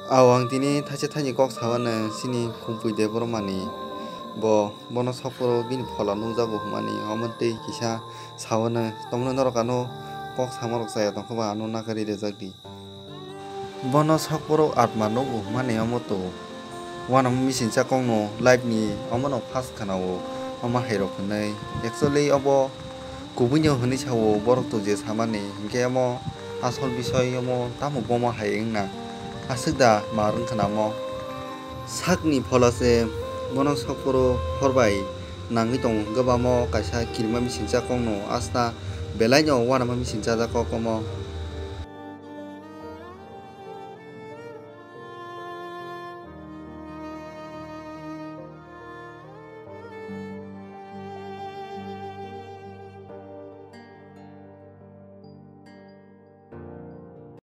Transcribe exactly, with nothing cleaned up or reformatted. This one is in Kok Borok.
Ao ang tini thaisa thaini kok saono chini Khumpui Debbarmani, bo bono sokphuru bini phola nukjago hwnmani omo tei kisa saono, tamni norok ano kok samarok chaya tongkha ba ano nakarwi rwjak di. Bono sokphuru atma nugo hwnmani omo to uanama misingcha kokno live ni omono first khwnao omo hairok hwnwi. Actually obo kubuino hwnwi sao borok to je samani, hinkhe omo asol bisoi omo tamo bomo hai wngna aswk da mar wngkha namo. Sakni phola se bono sokphuru horbai nangwi tongo hwnkhe bamo kaisa kirima misingcha kokno asta belaino uanama misingcha kok omo.